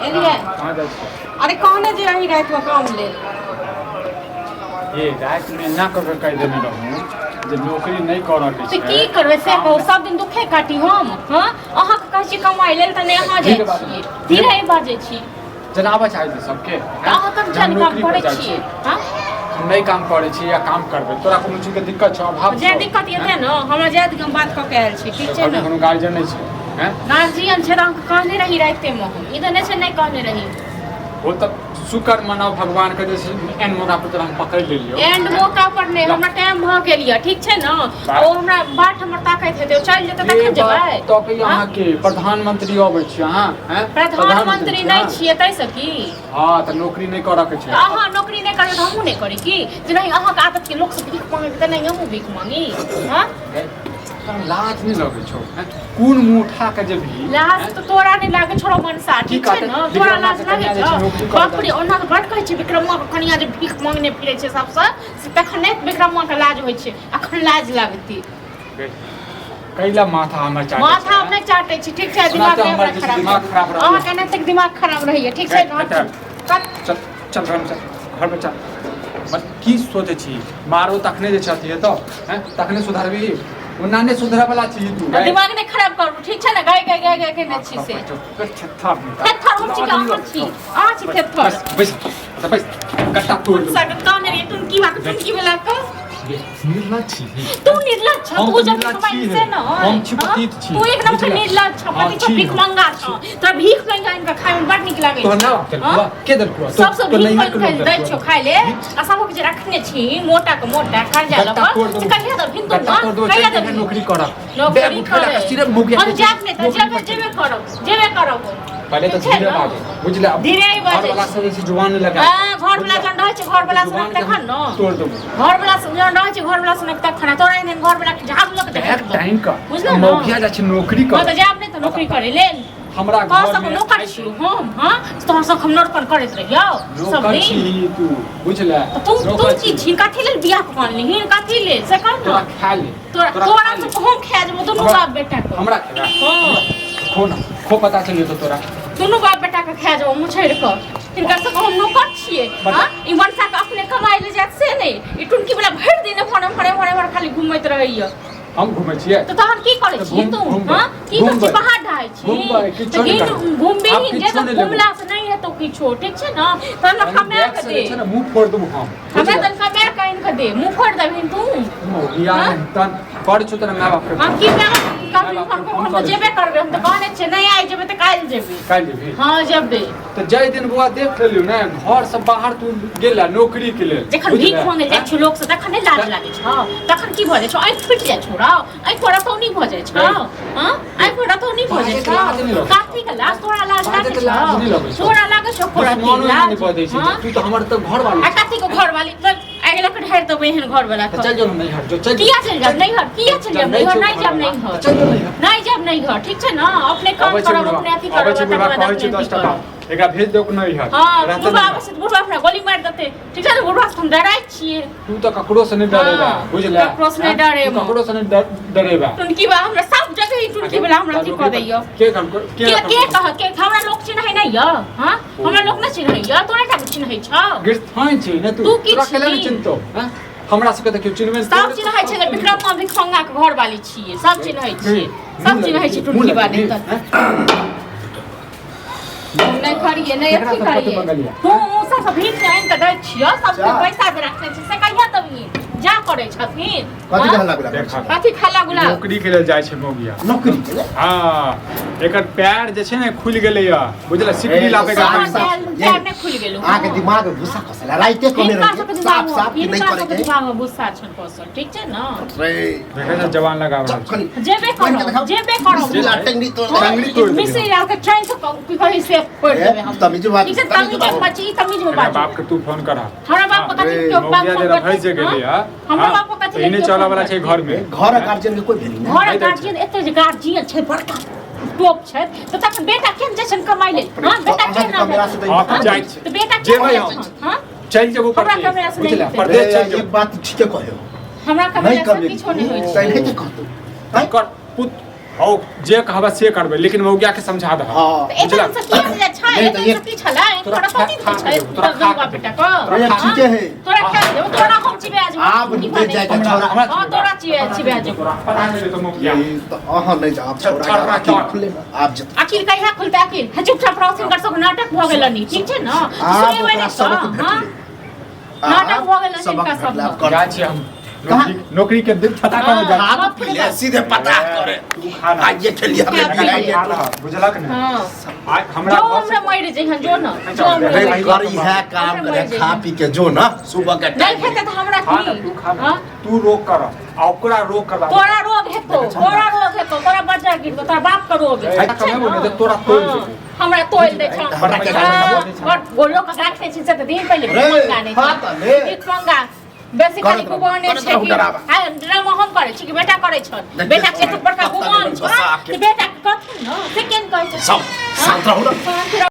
एलियै? कहाँ जाइ छी? अरे कहने जे रही रातिमे काम लेल। ये रातिमे एना कऽ के कहि देने रहूँ जे नौकरी नहि करऽ के तऽ छै। की करबै से कहू, सब दिन दुखे काटी हम? हँ, अहाँके कहै छी कमाइ लेल तऽ नहि अहाँ जाइ धीरे बाजू। छियै, धीरे बाजै छी। जनाबऽ चाहै छै सबके तऽ अहाँ जे हम कम काम नौकरी पर करै जाइ छियै? छी। हँ, हम नहि काम करै छी या काम करबै, तोरा कोनो चीजके दिक्कत छौ, अभाव जे छौ? दिक्कत हेतै ने हमरा, जाय दियौ, हम बात कऽ के आयल छी, ठीक छै घरमे ने? कोनो गार्जियन नहि छै? हैं? गार्जियन छै तऽ अहाँके कहने रही रातिमे हम, ई तऽ नहि छै नहि कहने रही। ओ तऽ शुक्र मनाउ भगवानके जे छै एन मौका पर तोरा हम पकड़ि लेलियौ। एंड मौका पर नहि, हमरा टाइम भऽ गेल यऽ, ठीक छै ने? ओ हमरा बाट हमर ताकैत हेतै, ओ चलि जेतै तखन जेबै। तऽ कहियो अहाँके प्रधानमंत्री अबै छी अहाँ? हैं? प्रधानमंत्री नहि छियै ताहिसँ की? हँ, तऽ नौकरी नहि करऽ के छै। तऽ अहाँ नौकरी नहि करबै तऽ हमहूँ नहि करी की? जे नहि अहाँके आदत के लोक सब भीख मांगे तऽ नहि हमहूँ भीख मांगी? हँ, तोरा लाज नहि लगै छौ? हैं? कोन मुँह उठा के जेबही? लाज तऽ तोरा नहि लागै छौ मनसा, की ठीक छै कहतै? ने? तोरा विक्रमा लाज के लागै कनिया जे छौ? छै नौकरी करऽ बाप रे, जाइ छै। ओना तऽ बड कहै छै विक्रमा के कनिया जे भीख मांगने फिरै छै सबसँ, से तखन नहि विक्रमा के लाज होइ छै, अखन लाज लागतै। कैला माथा हमर चाटै माथा छै? हम नहि चाटै छी, ठीक छै? ओना दिमाग तऽ नहि हमर हमरा जे छै खराब दिमाग करू। खराब रहैए। अहाँके एनाहिते दिमाग खराब रहैए, ठीक छै ने? बेटा। चल चल, घरमे चल, घरमे चल। बस की सोचै छी? मारो तखने जे छथि हेतौ, हैं, तखने सुधरबी, ओना नहि सुधरऽ वाला छी तू। दिमाग नहि खराब करू, ठीक छै ने? गाय गाय गाय गाय केने छी से थेथर हम छी कि अहाँ छी? अहाँ छी थेथर। बस बैस, अच्छा बैस, कट्टा तोड़ देबौ। सग कहने रहियै टुनकी बा, टुनकी वाला के। निर्लज छी। तू निर्लज छ। हम तू जब निर्लज कमाई छी से हे। न हम छी, हाँ? पतित छी। तू एक नंबर बुझला? निर्लज छ, हाँ, पति छ, छी भीख हम। मंगा छ। तोरा भीख मंगा इनका खाय में बड़ नीक लागै तोहर छै। ना बाप देलकौ? हाँ? के देलकौ? सब सब तोर भीख नैहर के मांगि लोग के दै देलकौ? छौ खाय ले, आ सबक जे रखने छी मोटा के मोटा कर्जा लऽ गट्टा कऽ तोड़ देबौ। से कहिया देबही तू? गट्टा हाँ? तोड़ देबौ, कहिया चलि जइहे देबही? नौकरी करऽ। नौकरी बैग उठेला करे। के सिर्फ मुखिया हम के जायब नहि तऽ नौकरी जेबे पर जेबे करब, जेबे करब हम। पहिले तऽ ठीक छै धीरे ने? बाजे, बुझले? धीरे ही बाजै घर वाला छी। सब जे छै जुबान नहि लगा। हाँ, घर वाला जहन रहै छै, घर वाला सुनक तखन ने तोड़ देबो। घर वाला जहन रहै छै, घर वाला सुनक तखन। तोरा एहन घर वाला के झाड़ू लऽ के बैग देबो। टाइम का बुझले ने? मौगिया जाइ छै नौकरी हँ कर। तऽ जायब नहि तऽ नौकरी करै लेल। हमरा तोहर घर सबके में नौकर छियौ हम? हँ, तोहर सब हम नौकर करैत रहियौ सब नौकर दिन? छी तू, बुझले? तऽ तू तू नौकर की छी। छी? कथी लेल बियाह कऽ अनलिही, कथी लेल से कह तोरा ने। खा ले। तोरा तोरा तोरा खा ले। सब हम खा जेबो दुनू बाप बेटा के। हमरा खेबा? हँ। खो ना, खो, पता चलि जेतौ तोरा। दुनू बाप बेटा के खा जेबो मुछड़ि कऽ। हिनकर सबके हम नौकर छियै? हँ, ई मनसा के अपने कमाइ ले जायत से नहि, ई टुनकी वाला भरि दिन एम्हर एम्हर एम्हर एम्हर खाली घुमैत रहैया। हम घुमै छियै? तऽ तहन की करै तऽ छी तू? घुमबै। हँ, की करै छी? घुमबै। पहाड़ ढाहै छी? घुमबै, किछो तऽ नहि घिन करबै। घुमबिही आब जे किछो तऽ नहि लेबै। घुमला से नहि हेतौ किछो, ठीक छै ने? तहन कनी कमा बैग कऽ से दे। जे छै ने मुँह फोड़ देबो हम। हमरा बुझले? तनि कमा कऽ आनि कऽ दे, मुँह फोड़ि देबही तू? मौगिया हाँ? नहि तहन करै छौ तोरा माय बाप के। हम की माय बाप के माय बाप के हम फोन हम तऽ करै। जेबे करबै, हम तऽ कहने छियै, नहि आइ जेबै तऽ काल्हि जेबै। काल्हि जेबही? हँ, जेबै। तऽ जाहि दिन बौआ देख लेलियौ ने घर से बाहर तू गेला नौकरी के लेल, जखन बुझले? भीख मांगे जाइ छौ लोक से तखन नहि लाज लागै छौ? तखन की भऽ जाइ छौ? आँखि फुटि जाइ छौ रौ? आँखि पर रतौनी भऽ जाइ छौ? हँ, आँखि पर रतौनी भऽ जाइ बाजैके लाज नहि छौ? लगै छौ। काथी के लाज? तोरा लाज लागै बाजैके लाज नहि लगै छौ? छौ। तोरा लागै छौ कोरा दुश्मनो एहन लाज? नहि बजै छै। हँ? तू तऽ हमर तऽ घरवाली आ कथी के घरवाली? चल, आगि लऽ कऽ ढारि देबै एहन घरवाला तऽ के। चल जो ने नैहर, जो चल। किया चलि जायब नैहर? किया चलि जायब जब नहि नैहर? छौ नहि जायब घरवाला, नैहर। तऽ चल जो नैहर। नहि जायब नैहर, ठीक छै ने? अपने काम अबै छै करब, बुढ़वा, अपने अथी अबै करब, छै तकर बुढ़वा, बाद कहै छै अपने 10 अथी टका करब। एकरा भेज दो नैहर। हँ, रहतै बुढ़वा नैहर। आबै छै तऽ बुढ़वा अपना गोली मारि देतै, ठीक छै ने? बुढ़वा से हम डराइ छियै। तू तऽ ककरो से नहि डरेबा, हँ, बुझले? ककरो से नहि डरेबो। तू ककरो से नहि डरेबा। टुनकी बा हमरा सब जगह ई टुनकी वाला हमरा अथी कऽ दैया। के कहलको? के के के कह के हमरा लोक चिन्है नहि यऽ? हँ, हमरा लोक नहि चिन्है यऽ? तोरे टा के चिन्है छौ? गिरथान छी ने तू। तू की तोरा केला नहि छी? चिन्हतौ? हैं? हमरा सबके तऽ केओ चिन्हबे नहि। सब चिन्है छै जे विक्रम भिखमंगा के घर वाली छियै। सब चिन्है छियै, सब चिन्है छै टुनकी वाली। तऽ नहि करिए, नहि केकरा अथी सब कतऽ करिए। मंगलियै? तू सब सब भीख आनि कऽ दै छियौ सबके। जा। पैसा जे रखने छै से कहिया देबही? जा करै छथिन। कथी हँ? के हल्ला गुल्ला करै देखा। छी? कथी खाला गुलाब? नौकरी के लेल जाइ छै मौगिया। नौकरी के लेल? हँ, एकर पैर जे छै ने खुलि गेलैया, बुझल? सिकड़ी ए, लाबे के साफ तोहर पैसा। साफ। पैर पैर नहि खुलि गेलौ? अहाँके दिमाग में भूसा खसल है। राइते कहने हिनका रहियै सबके साफ दिमाग साफ कि नहीं हिनका करे सबके के। दिमाग में गुस्सा छनि पसल, ठीक छै ने? रे, देखै छै जवान लगा रहल छै। कनी जेबे बनि के करब, देखाउ। जेबे करब। मिश्री लाल टंगड़ी तोड़ हाँ, टंगड़ी तोड़ि देबै। मिश्री लाल के चैन से की कहै से पढ़ि ए, देबै हम। तमीज बाजू, ठीक छै? तमीज तमीज बाजू। बची, तमीज में एकरा बाजू। बाप के तू फोन करा। हमरा बाप के कथी रे, केओ बाप मौगिया फोन जे करतै? रहै जे गेलै हाँ? हमरा बाप के कथी ई लेल नहि केओ चलऽ फोन वाला छै करतै? घर में। घर गार्जियन के कोई भेली नहीं। घर नहि दै छै। गार्जियन एते जे गार्जियन छै, बड़का टोप छै, तऽ तखन बेटा केहन जाइ छनि कमाइ लेल? बाप रे, हाँ, बेटा अहाँके केहन कमरा से हँ, तऽ तऽ जाइ छै। तऽ बेटा केहन जेबै जाइ हम। छनि? हाँ? चलि जेबो हमरा परदेश, कमरा से नहि बुझले? हेतै। परदेश चलि एक जेबो। बात ठीके कहे हो। हमरा नहीं कमेला से कमेली किछो नहि होइ छै। तैने के कहतौ हैं? कर पुत हौ, जे कहबा से करबै, लेकिन मौगिया के समझा दह। हाँ। तऽ एते बुझला? दिनसँ किया नहि जाइ छै? नहीं तो एते ये- सती छलै तोरा तोरा कथी खा- भेल छै खा के तोरा तोरा खा के बेटा को ये ठीके है। तोरा खा देबो तोरा हम चिबे आज आब नहि जाय के छोरा। हां तोरा चिबे चिबे आज तोरा पता नहीं तो मुखिया ये तो अहाँ नहीं जाओ आब चल, छोरा चल, अकील चल। खुले में आब जत अखिल कहिया खुलते अखिल हे चुपचाप रहो सिंगर सब नाटक भऽ गेलनि ठीक छै ने आब सुनेबै ओकरा नहि सबक तऽ, हाँ? भेटलै। नाटक आब भऽ गेलनि सबक हिनका भेटलै, आब सबक। कर। जाइ छी हम कहाँ? नौकरी नौकरी के दिन पता करे जाइ हाँ। खा पी ले, सीधे पता करे तू खा ना आइए खेलिए खा पी ले। खा ना, बुझलक ने हाँ आइ हमरा जो घर से- हमरा मरि जइहन जो न जो हमरा रे मरि कर इएह काम करे खा पी के जो ना सुबह के नहीं टाइम खेतै तऽ हमरा खा ना की तू खा ना हाँ? तू रोक कर आ ओकरा रोक करबा तोरा रोग हेतौ तोरा रोग हेतौ तोरा बच्चा गिरतौ तोरा बाप के रोग ए, हेतौ कमेबो नहि तऽ तोरा तोड़ि देबौ। हमरा तोड़ि दै छौ हमरा के हाँ, बड़ गोलो ककरा खाइ छै से तऽ दिन पहिले रे, पंगा नहि खा तऽ ले। छै पंगा बेसी खाली करत रहू, गुमान करत छै रहू कि डरावा। आ ड्रामा हम करै छी कि बेटा करै छल देखियौ, बेटा के एते बड़का पत्ता गुमान लेबै छै बसा के। तऽ बेटा के कथी न से केन कहै छै सब शांत रहू ना शांत रहू।